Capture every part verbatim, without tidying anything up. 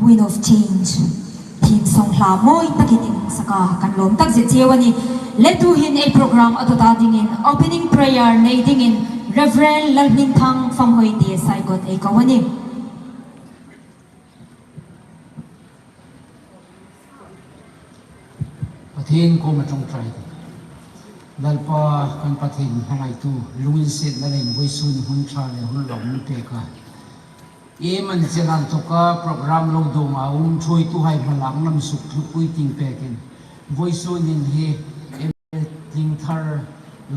Wind of Change. Theme song hla mawi takin in sak a, kan lawm takzet cheu a nih. Le tuhin ei program a dawt ta dingin opening prayer nei dingin Reverend Lalhmingthang Famhoite Saikot ei ko a nih. Pathien kuoma ṭawngṭai. Lalpa kan Pathien hmangaihtu, lunginsietna leiin vawisun hun ṭha le hun lawm mi pek a. Ei man chen an tawka program lo dawng a um ṭhuoituhai hmalakna mi suk thupui tieng pekin, vawisun hin hi ei tlingthar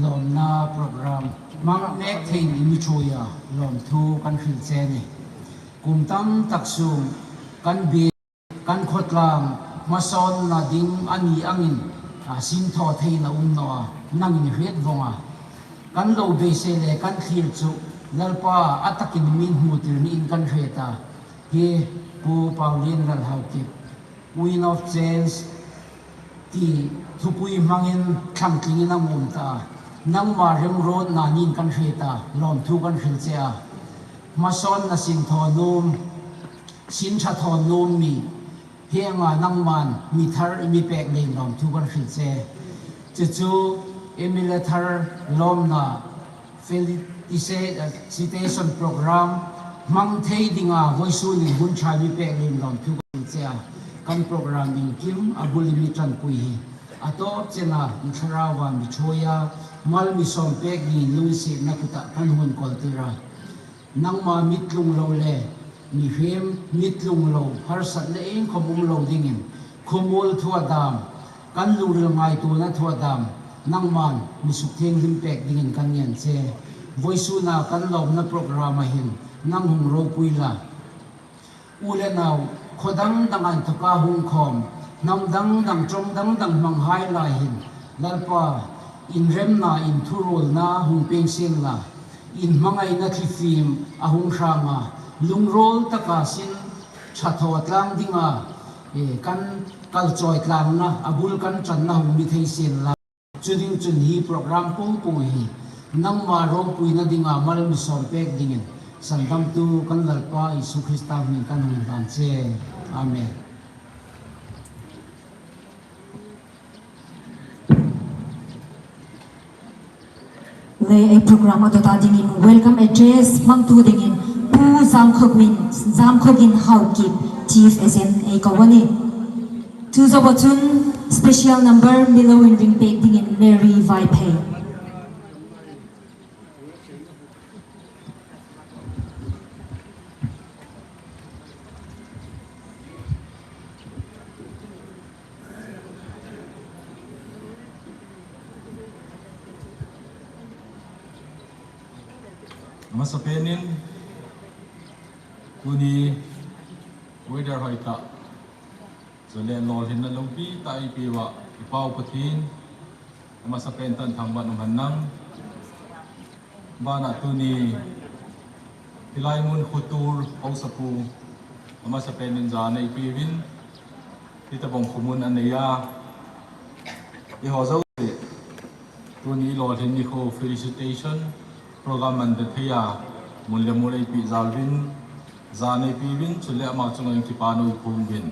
lawmna program hmang mek theiin i mi ṭhuoi a, lawmthu kan hril che a nih. Kum tam tak sung kan bi kan khawtlang hmasawnna ding a ni angin, a, sinthaw theina um naw a, nangin hriet vawng a. Kan lo beisei le kan thlir chu Lalpa a takin mi hmutir niin kan hriet a. Hi Pu Paulin Lalhaukip, Wind of Change ti thupui hmangin thlangtlingin a um ta a. Nangma remruotna niin kan hriet a, lawmthu kan hril che a. Hmasawnna sinthaw nuom, sin ṭha thaw nuom mi, hienga nangman mi thar i mi pek leiin lawmthu kan hril che. Chu chu M L A thar lawmna felicitation program hmang thei dinga vawisun hin hun ṭha mi pek leiin lawmthu kan hril che a. Kan program iengkim a bul mi ṭanpui hi a tawp chena mi thlarauva mi ṭhuoi a, mal mi sawm pek dingin lunginsietna kuta kan hun kawl tir a. Nangma mi tlung lo le mihriem mi tlung lo harsatna iengkhawm um lo dingin, khawmuol thu a dam, kan lungril ngaituona thu a dam, nangman mi sukthienghlim pek dingin kan ngen che. Vawisuna kan lawmna program-a hin nang hung ropui la. U le nau, khaw dang dang an tawka hung khawm, hnam dang dang, ṭawng dang dang hmanghai lai hin, Lalpa, inremna, inthuruolna hung pêng sien la, inhmangaina thlifim a hung hrang a, lungruol taka sin ṭha thaw tlang dinga, e, kan kal chawi tlangna, a bul kan ṭanna hung ni thei sien la. Chu ding chun hi program po po hi nangma ropuina dinga mal mi sawm pek dingin, sandamtu kan Lalpa Isu Krista hmingin kan hung hlan che. Amen. Le, ei program a dawt ta dingin welcome address hmangtu dingin Pu Zamkhogin, Zamkhogin Haokip, Chief S M ei ko a nih. Chu zoa chun special number mi lo inring pek dingin Mary Vaiphei. Hmasa penin, tuni weather hoi ta, chule lawmhlimna lo pi ta ei piu a, i Pau Pathien, a hmasa pen tan thangvahna um a nih. Bana tuni, hi lai hmun khuo tuor hausapu, a hmasa penin zan ei piuin, hi ta bawng khuo hmun a nei a. Ei ho zote, tuni lawmhlimna khuo felicitation program an ta thei a, hmun le hmun ei pie zalin, zan ei piuin, chule ama chunga ei kipa nuoi phum vin.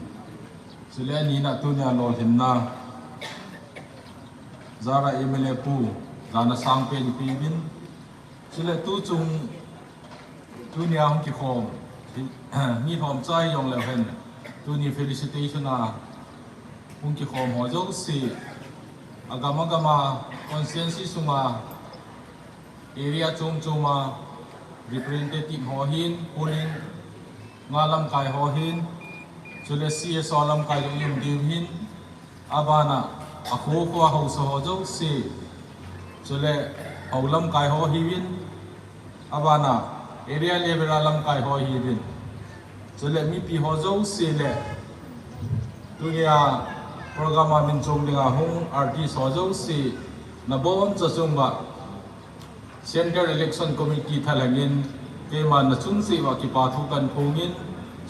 Chule a nina tunia lawmhlimna, Zara M L A pu, zan a sang pen ei piuin. Chule tu chung, tunia hung kikhawm, mi khawm chai zawng leu hen, tuni felicitation-a hung kikhawm ho zosie, a gam a gama constituency sunga, area chuong chuonga representative ho hin, polling-a lamkai ho hin, chule C S O lamkai lo um ding hin, a bana, a khuo khuoa hausa ho zosie, chule ho lamkai ho hiuin, a bana, area level-a lamkai ho hiuin, chule mipi ho zosie le, tunia program-a min chuong dinga hung artist ho zosie, na boncha chunga, Central Election Committee thalhengin, keima na chung chunga kipa thu kan phungin,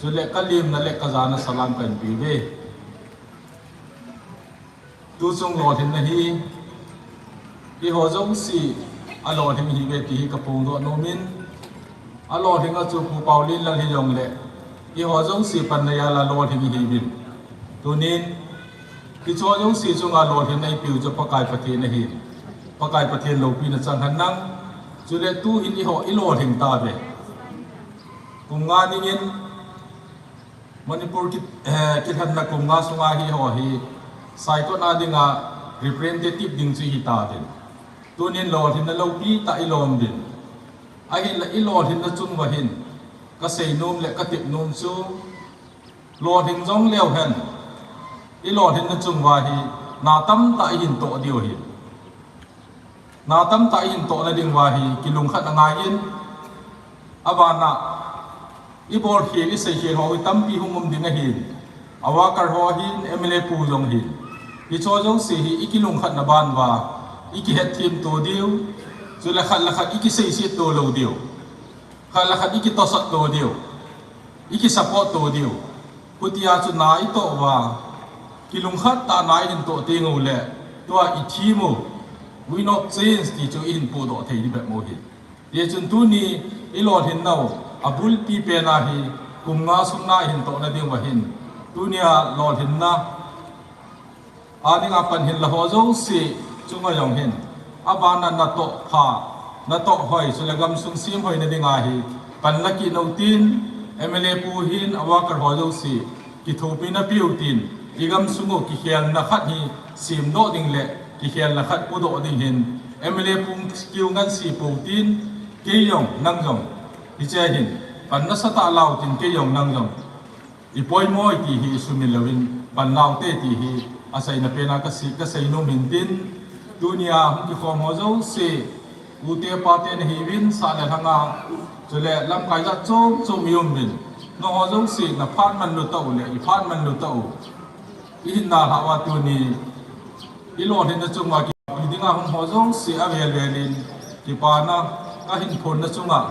chule ka liemna le ka zana salam kan pei ve. Tu chung lawmhlimna hi, ei ho zosie a lawmhlim hi ve ti hi ka phungdawn nuomin, a lawmhlimna chu Pu Paulin Lal hi zawng le, Hi haw zosie panna a la lawmthu hi hin. Tuhin, hi haw zosie chunga lawmthu ei piu chu Pakai Pathien a hin. Pakai Pathien lopina chang han nang. Chule tuhin hi haw i lawmthu ta ve. Kum nga ningin Manipur ki, eh, kithlanna kum nga sunga hi haw hi Saikot a dinga representative ding chu hi ta ve. Tuhin lawmthu lopi ta i lawm ding. A hin la i lawmthu chung va hin. Ka sei nuom le ka tip nuom chu. Lawmthu zong leu hen. I lawmthu chung va hi. Na tam ta i hin tawk diu hi. Na tam ta i hin tawkna ding va hi. Kilungkhat a ngaiin. A bana. I bawl khel i sei khel haw hi tampi hung um ding a hin. A worker haw hin M L A pu zong hin. Hi haw zosie hi i kilungkhatna ban va. I kihet thiem to diu. Chule khat le khat i kisei siet to lo diu. Khat le khat i kitawsat to diu. I kisupport to diu. Hutia chu na i tawk va. Kilungkhat ta na i hin tawk ti ngu le. Tua i thiem u. Wind of change ti chu i hin pudoh thei ni bek mo hi. Tichun tuni i lawmthu naw. A bulpi pena hi. Kum nga sung na i hin tawkna ding va hin. Tunia lawmthu na. A dinga pan hin la haw zosie chunga zong hin. A bana na tawk pha, na tawk hoi, chule gam sung siem hoina dinga hi. Pan la ki no tin, M L A pu hin, a worker haw zosie. Kithopina piu tin, i gam sung u kikhelna khat hi, siem doh ding le, kikhelna khat pudoh ding hin. M L A pu kiu ngan si pu tin, kei zong, nang zong. Hi che hin, pan nasa ta lau tin, kei zong, nang zong. I poimaw ti hi i sumil loin, pan lau te ti hi a seina pena ka si, ka sei nuom hin tin, tunia hung kikhawm haw zosie, u te pa te na hi vin, sa le hlanga, chule lamkai zat chom chom i um vin, na haw zosie, na phat man lo ta u le, i phat man lo ta u. I hin na hla va tuni, i lawmthu na chunga ki, i dinga hung haw zosie a vel velin, kipana, ka hin phun na chunga.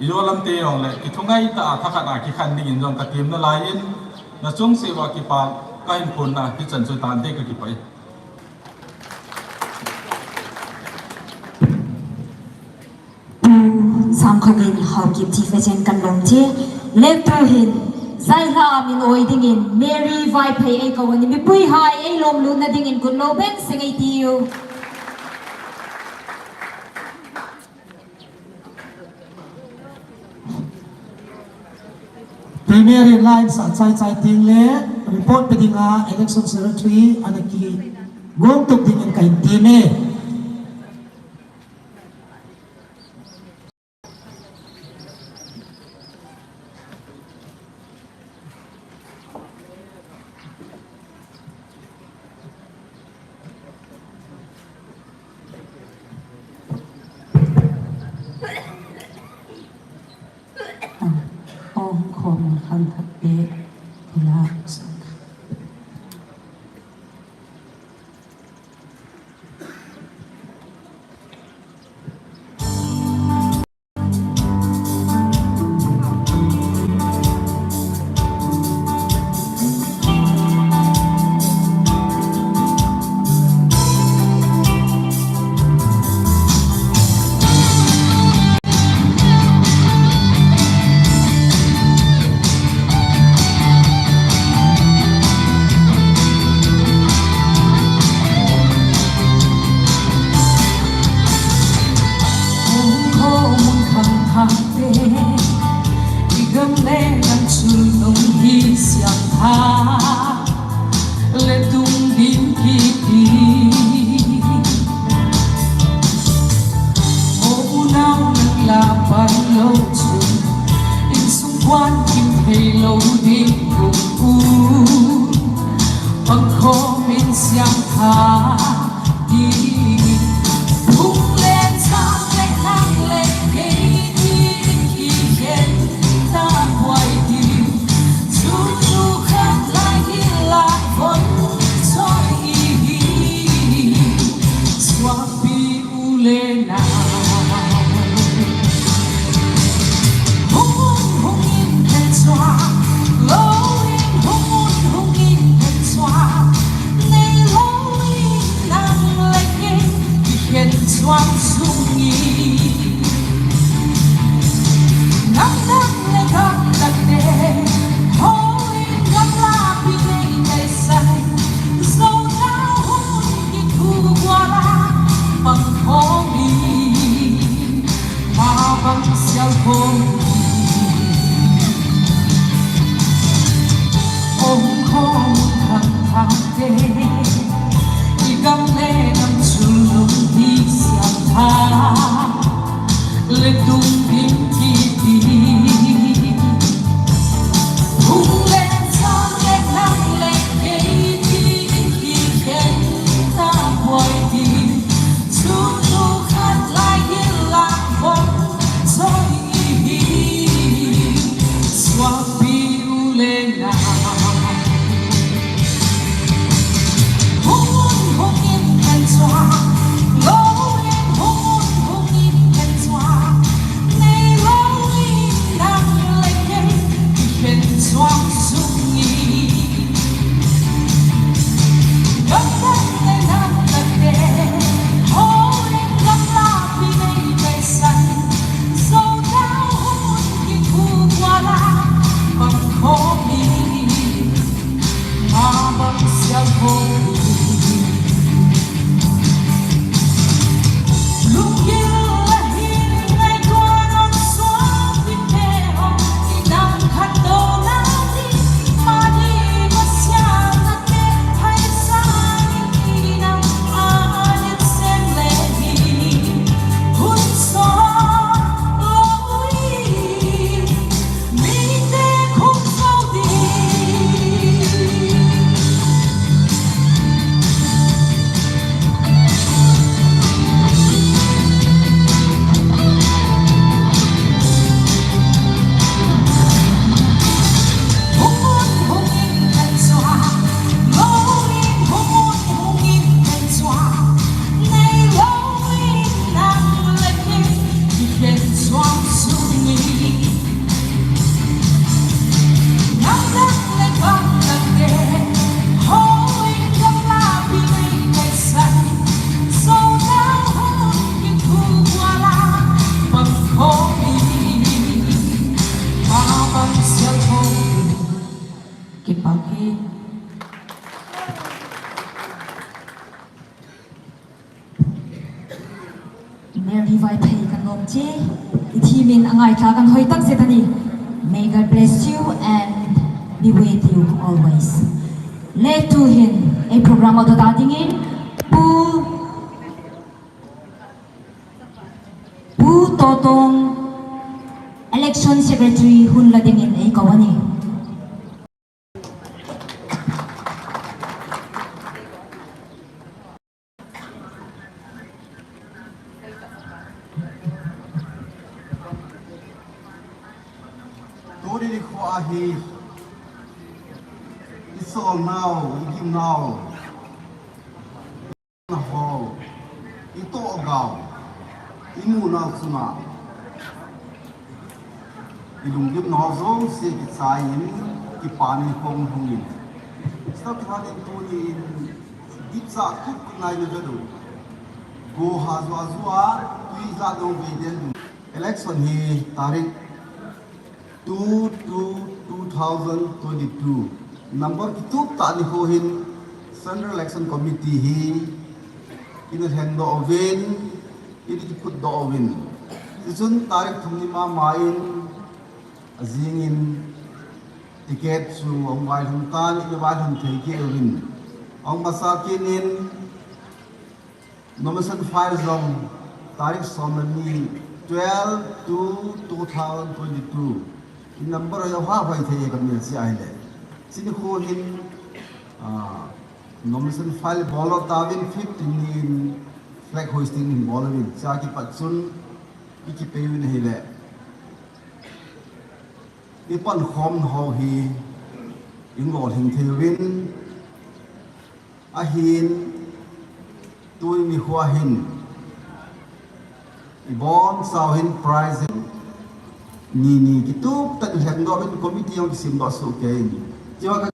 I lo lam te zong le, ki thungai ta a thakhat a ki khan dingin zong ka tiem nalaiin, na chung si va kipa, ka hin phun na, hi chan chu tan te ka kipai. Pu Samkhawmin Haokip thi fe chen kan lawm che. Le tuhin, zai hla min awi dingin, Mary Vaiphei ei ko a nih, mipui hai ei lawm lutna dingin kut lo beng seng ei tiu. Premier Line sa chai chai ting le report pe dinga election secretary ana ki gong tuk dingin ka hin ti me. Aw, hung khawm khang thak te, thila. Kipak hi. Mary Vaiphei kan lawm che. I thiemin a ngaithla kan hoi tak zet a nih. May God bless you and be with you always. Le tuhin ei program a dawt ta dingin Pu, Pu Tawtawng, Election Secretary hun la dingin ei ko a nih. Tuni ni khuo hi i sawlnau, i gimnau, na ho, i tawgau, i munau chunga i lunggimnau zosia kichaiin, kipânin hung hungin, sawt khat in tunin dipsa kut kut lai ni ka du. Go ha zua zua, tui za dong ve den du. Election hi tarik two two two thousand twenty-two number kitup ta ni khuo hin Central Election Committee hi in a hleng dawh vin, in a kiphut dawh vin. Tichun tarik thum ni mama in a zingin ticket chu a hung vaihawm tan, in a vaihawm thei kei lovin, a hung masa kinin nomination file zong tarik sawm le ni, twelve two two thousand twenty-two, in number a hoi thei ka mi si a hi le. Chini khuo hin, ah, nomination file bawl lo ta vin, fifteen ni in flag hoisting hin bawl vin. Cha kipat chun i kipei vin hi le. I pan khawm ho hi in lawm hing thei vin. A hin, tuni ni khuo hin, i bawm sau hin prize ni ni kitup tak hleng dawh vin, committee hung kisim dawh suh kei in. Chiwa ka